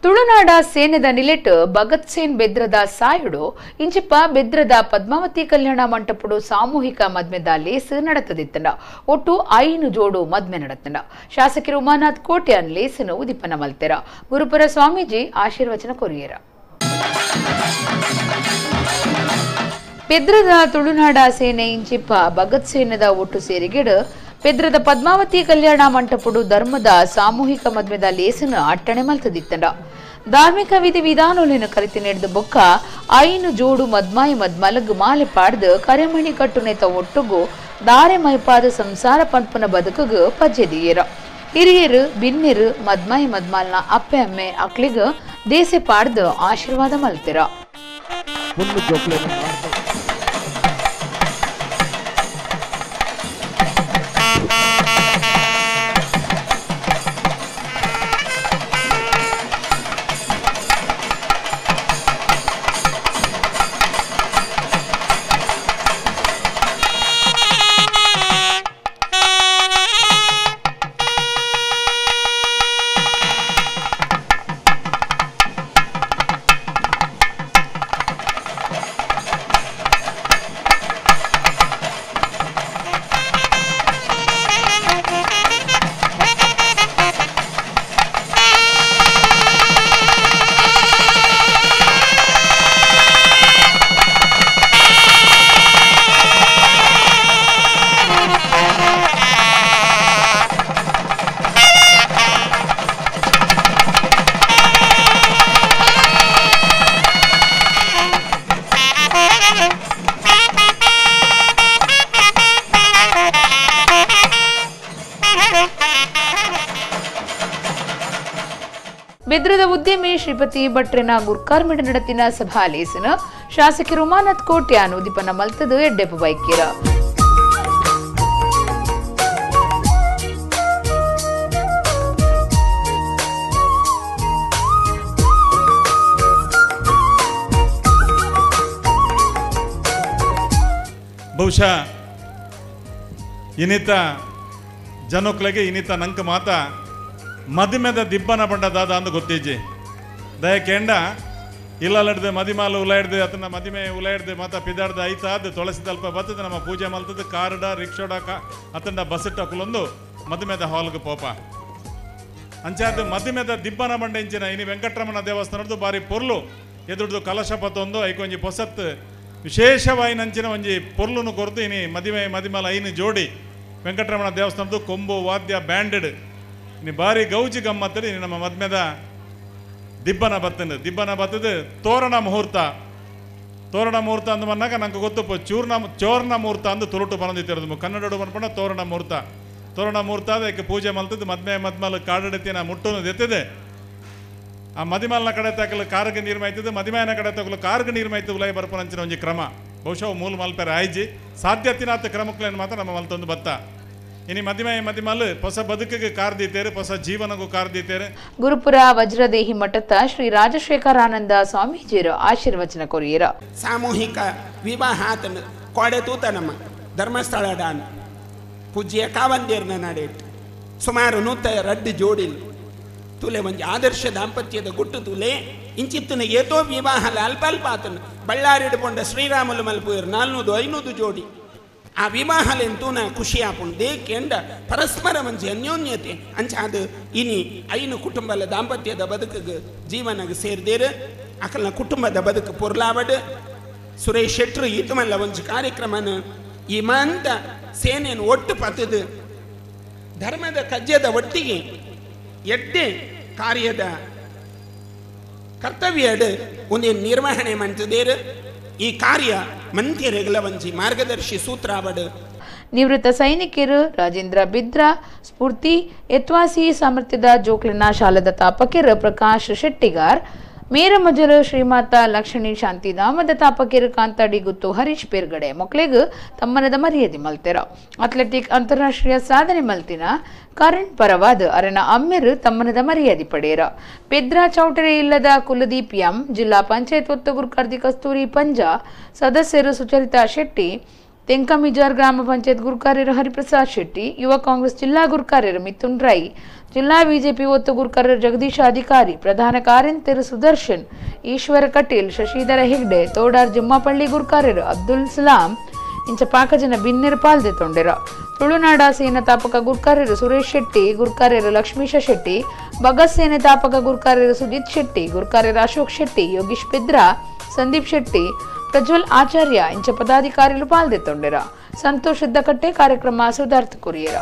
ತುಳುನಾಡ ಸೇನೆದ ನಿಲೆಟ್ ಭಗತ್ ಸೇನ್ ಬೆದ್ರದ ಸಾಯುಡು ಇಂಚಿಪ ಬೆದ್ರದ ಪದ್ಮಾವತಿ ಕಲ್ಯಾಣ ಮಂಟಪಡು ಸಾಮೂಹಿಕ ಮದ್ಮೆದ ಲೇಸ್ ನಡತದಿತ್ತಂಡ. ಒಟ್ಟು 5 ಜೋಡು ಮದ್ಮೆ ನಡತಂಡ. ಶಾಸಕರು ಉಮಾನಾಥ್ ಕೋಟ್ಯಾನ್ ಲೇಸನ್ನು ಉದಿಪನ ಮಲ್ತೆರ. ಗುರುಪುರ ಸ್ವಾಮೀಜಿ ಆಶೀರ್ವಚನ ಕೊರಿಯರ. ಬೆದ್ರದ ತುಳುನಾಡ ಸೇನೆ ಇಂಚಿಪ ಭಗತ್ ಸೇನದ ಒಟ್ಟು ಸೇರಿಗೆಡು ಬೆದ್ರದ ಪದ್ಮಾವತಿ ಕಲ್ಯಾಣ ಮಂಟಪಡು ಧರ್ಮದ ಸಾಮೂಹಿಕ ಮದ್ಮೆದ ಲೇಸನ್ನು ಅಟ್ಟಣೆ ಮಲ್ತದಿತ್ತಂಡ. ಧಾರ್ಮಿಕ ವಿಧಿ ವಿಧಾನೊಲಿನ ಕಲಿತಿ ನಡೆದ ಬೊಕ್ಕ 5 ಜೋಡು ಮದ್ಮಾಯಿ ಮದ್ಮಲಗ್ ಮಾಲೆ ಪಾಡ್ದು ಕರೆಮಣಿ ಕಟ್ಟುನೆತ ಒಟ್ಟುಗು ದಾರೆ ಮೈಪಾದ ಸಂಸಾರ ಪನ್ಪುನ ಬದುಕುಗು ಪಜ್ಜೆದಿಯರ. ಹಿರಿಯರು ಬಿನ್ನೆರು ಮದ್ಮಾಯಿ ಮದ್ಮಾಲ್ನ ಅಪ್ಪೆ ಅಮ್ಮೆ ಅಕ್ಲಿಗ್ ದೇಸೆ ಪಾಡ್ದು ಆಶೀರ್ವಾದ ಮಲ್ತಿರ. ಬೆದ್ರದ ಉದ್ಯಮಿ ಶ್ರೀಪತಿ ಭಟ್ರೆನ ಗುರ್ಕಾರ್ಮಿಡ ನಡತಿನ ಸಭಾ ಲೇಸನ ಶಾಸಕರು ಉಮಾನಾಥ್ ಕೋಟ್ಯಾನ್ ಉದಿಪನ ಮಲ್ತದು ಎಡ್ಡೆಪು ಬೈಕಿರ. ಬಹುಶಃ ಇನ್ನಿತ ಜನಕ್ಲೆಗೆ ಇನ್ನಿತ ನಂಕ ಮಾತ ಮದಿಮೆದ ದಿಬ್ಬನ ಬಂಡ ದಾದ ಅಂದು ಗೊತ್ತಿಜ್ಜಿ ದಯಕೇಂಡ ಇಲ್ಲಲ್ಲಡ್ದು ಮದಿಮಾಲು ಉಲಾಯಿಡ್ದು ಅದನ್ನ ಮದಿಮೆ ಉಲಾಯಿಡ್ದು ಮಾತ ಪಿದಾಡ್ದು ಐತಾದ್ದು ತುಳಸಿ ತಲ್ಪ ಬತ್ತದ ನಮ್ಮ ಪೂಜೆ ಮಲ್ತದ್ದು ಕಾರುಡ ರಿಕ್ಷೋಡ ಅತಂಡ ಬಸ್ಸಿಟ್ಟ ಕುಲೊಂದು ಮದಿಮೆದ ಹಾಲ್ಗೆ ಪೋಪ ಅಂಚಾದ ಮದಿಮೆದ ದಿಬ್ಬನ ಬಂಡ ಇಂಚಿನ ಇನಿ ವೆಂಕಟರಮಣ ದೇವಸ್ಥಾನದ್ದು ಬಾರಿ ಪೊರ್ಲು ಎದುರ್ದು ಕಲಶ ಪತ್ತೊಂದು ಐಕೊಂಜಿ ಪೊಸತ್ತು ವಿಶೇಷವಾಯಿನಂಚಿನ ಒಂಜಿ ಪೊರ್ಲುನು ಕೊರ್ದು ಇನಿ ಮದಿಮೆ ಮದಿಮಾಲ ಐನು ಜೋಡಿ ವೆಂಕಟರಮಣ ದೇವಸ್ಥಾನದ್ದು ಕೊಂಬು ವಾದ್ಯ ಬ್ಯಾಂಡೆಡ್ ನೀ ಬಾರಿ ಗೌಜಿ ಗಮ್ಮತ್ತಡಿ ನಮ್ಮ ಮದ್ಮೆದ ದಿಬ್ಬನ ಬತ್ತನ ದಿಬ್ಬನ ಬತ್ತದ ತೋರಣ ಮುಹೂರ್ತ. ತೋರಣ ಮುಹೂರ್ತ ಅಂದು ಬಂದಾಗ ನಂಗೆ ಗೊತ್ತಪ್ಪ ಚೂರ್ಣ ಚೋರ್ಣ ಮುಹೂರ್ತ ಅಂದು ತುಳುಟು ಬಂದಿತ್ತಿರೋದು ಕನ್ನಡ ಬಂದ್ಕೊಂಡ ತೋರಣ ಮುಹೂರ್ತ. ತೋರಣ ಮುಹೂರ್ತ ಅದಕ್ಕೆ ಪೂಜೆ ಮಲ್ತದ್ದು ಮದ್ಮೆ ಮದ್ಮಲ ಕಾಡಡಿತಿನ ಮುಟ್ಟುನು ಎತ್ತಿದೆ. ಆ ಮದಿಮಲ್ನ ಕಡೆ ತಕಲು ಕಾರ್ಗೆ ನೀರು ಮಾಯ್ತದೆ, ಮದಿಮಯನ ಕಡೆ ತಕಲು ಕಾರ್ಗೆ ನೀರು ಮಾಯ್ತದೆ ಉಲೈ ಬರ್ಪನಂಚಿನ ಒಂಜಿ ಕ್ರಮ ಬಹುಶಃ ಮೂಲ ಮಲ್ಪೆರ ಆಯ್ಜಿ ಸಾಧ್ಯತಿನಾಥ ಕ್ರಮಕ್ಕೇನು ಮಾತ್ರ ನಮ್ಮ ಮಲ್ತೊಂದು ಬತ್ತ. ಇನಿ ಮದಿಮೆ ಮದಿಮಲ್ ಹೊಸ ಬದುಕಿಗೆ ಕಾರ್ದೀತೇರು, ಹೊಸ ಜೀವನಗೂ ಕಾರ್ದೀತೇರು. ಗುರುಪುರ ವಜ್ರದೇಹಿ ಮಠದ ಶ್ರೀ ರಾಜಶೇಖರಾನಂದ ಸ್ವಾಮೀಜಿಯರು ಆಶೀರ್ವಚನ ಕೊರಿಯರ. ಸಾಮೂಹಿಕ ವಿವಾಹ ಕೋಡೆ ತೂತ ನಮ್ಮ ಧರ್ಮಸ್ಥಳ ಡಾನ್ ಪೂಜ್ಯ ಕಾವಂದೇರ್ನ ನಡೆಯಿಟ್ಟು ಸುಮಾರು 102 ಜೋಡಿಲ್ ತುಲೆ ಒಂಜಿ ಆದರ್ಶ ದಾಂಪತ್ಯದ ಗುಟ್ಟು ತುಲೆ ಇಂಚಿತ್ತನ ಏತೋ ವಿವಾಹ ಅಲ್ಪ ಅಲ್ಪ ಆತನ ಬಳ್ಳಾರಿ ಹಿಡ್ಕೊಂಡ ಶ್ರೀರಾಮುಲು ಮಲ್ಪುಯರು 400-500 ಜೋಡಿ. ಆ ವಿವಾಹಲೆಂತೂನ ಖುಷಿ ಆಪುಂಡು ದೇಕೆಂಡ ಪರಸ್ಪರ ಮಂಜಿ ಅನ್ಯೋನ್ಯತೆ ಅಂಚ ಅದು ಇನಿ ಐನು ಕುಟುಂಬಲ ದಾಂಪತ್ಯದ ಬದುಕಿಗೆ ಜೀವನಗೆ ಸೇರ್ದೇರು ಅಕಲ್ನ ಕುಟುಂಬದ ಬದುಕು ಪೊರ್ಲಾವಡು. ಸುರೇಶ್ ಶೆಟ್ರು ಈತಮಲ್ಲ ಒಂಜಿ ಕಾರ್ಯಕ್ರಮನ ಈ ಮಾಂತ ಸೇನೆಯನ್ನು ಒಟ್ಟು ಪತ್ತದು ಧರ್ಮದ ಕಜ್ಜದ ಒಟ್ಟಿಗೆ ಎಡ್ಡೆ ಕಾರ್ಯದ ಕರ್ತವ್ಯಡು ಒಂದೇ ನಿರ್ವಹಣೆ ಮಾಡ್ತದೇರು. ಈ ಕಾರ್ಯ ಮಂತ್ಯರೆಗಳ ಒಂಜಿ ಮಾರ್ಗದರ್ಶಿ ಸೂತ್ರಾವಡು. ನಿವೃತ್ತ ಸೈನಿಕರು ರಾಜೇಂದ್ರ ಬಿದ್ರಾ ಸ್ಫೂರ್ತಿ ಯತ್ವಾಸಿ ಸಾಮರ್ಥ್ಯದ ಜೋಕ್ಲಿನ ಶಾಲದ ತಾಪಕಿರು ಪ್ರಕಾಶ್ ಶೆಟ್ಟಿಗಾರ್, ಮೇರಮಜಲು ಶ್ರೀಮಾತಾ ಲಕ್ಷ್ಮಣಿ ಶಾಂತಿಧಾಮದ ತಾಪಕಿರು ಕಾಂತಾಡಿ ಗುತ್ತು ಹರೀಶ್ ಪೇರ್ಗಡೆ ಮಕ್ಕಳಿಗೂ ತಮ್ಮನದ ಮರ್ಯಾದೆ ಮಲ್ತೆರ. ಅಥ್ಲೆಟಿಕ್ ಅಂತಾರಾಷ್ಟ್ರೀಯ ಸಾಧನೆ ಮಲ್ತಿನ ಕರಣ್ ಪರವಾದ ಅರನ ಅಮ್ಮೆರು ತಮ್ಮನದ ಮರ್ಯಾದೆ ಪಡೆಯರ. ಪೆದ್ರಾ ಚೌಟರೆ ಇಲ್ಲದ ಕುಲದೀಪ್ ಎಂ, ಜಿಲ್ಲಾ ಪಂಚಾಯತ್ ಒತ್ತುಗುರು ಕಾರ್ತಿ ಕಸ್ತೂರಿ ಪಂಜಾ, ಸದಸ್ಯರು ಸುಚರಿತಾ ಶೆಟ್ಟಿ, ತೆಂಕಮಿಜಾರ್ ಗ್ರಾಮ ಪಂಚಾಯತ್ ಗುರುಕಾರ್ಯರು ಹರಿಪ್ರಸಾದ್ ಶೆಟ್ಟಿ, ಯುವ ಕಾಂಗ್ರೆಸ್ ಜಿಲ್ಲಾ ಗುರುಕಾರ್ಯರು ಮಿಥುನ್ ರೈ, ಜಿಲ್ಲಾ ಬಿಜೆಪಿ ಒತ್ತು ಗುರುಕಾರ್ಯರು ಜಗದೀಶ ಅಧಿಕಾರಿ, ಪ್ರಧಾನ ಕಾರ್ಯಂತೆರು ಸುದರ್ಶನ್, ಈಶ್ವರ ಕಟೀಲ್, ಶಶಿಧರ ಹೆಗ್ಡೆ, ತೋಡಾರ್ ಜುಮ್ಮಾಪಳ್ಳಿ ಗುರುಕಾರ್ಯರು ಅಬ್ದುಲ್ ಸಲಾಂ ಇಂಚ ಪಾಕಜನ ಬಿನ್ನೆರು ಪಾಲ್ದೆ ತೊಂಡೆರ. ತುಳುನಾಡ ಸೇನಾ ತಾಪಕ ಗುರ್ಕಾರ್ಯರು ಸುರೇಶ್ ಶೆಟ್ಟಿ, ಗುರ್ಕಾರ್ಯರು ಲಕ್ಷ್ಮೀಶ ಶೆಟ್ಟಿ, ಭಗತ್ ಸೇನೆ ತಾಪಕ ಗುರ್ಕಾರ್ಯರು ಸುಜಿತ್ ಶೆಟ್ಟಿ, ಗುರ್ಕಾರ್ಯರು ಅಶೋಕ್ ಶೆಟ್ಟಿ, ಯೋಗೀಶ್ ಪೆದ್ರ, ಸಂದೀಪ್ ಶೆಟ್ಟಿ, ಪ್ರಜ್ವಲ್ ಆಚಾರ್ಯ ಇಂಚ ಪದಾಧಿಕಾರಿಗಳು ಪಾಲ್ದೆ ತೊಂಡೆರ. ಸಂತೋಷ್ ಕಟ್ಟೆ ಕಾರ್ಯಕ್ರಮ ಸುಧಾರ್ಥ ಕೊರಿಯರ.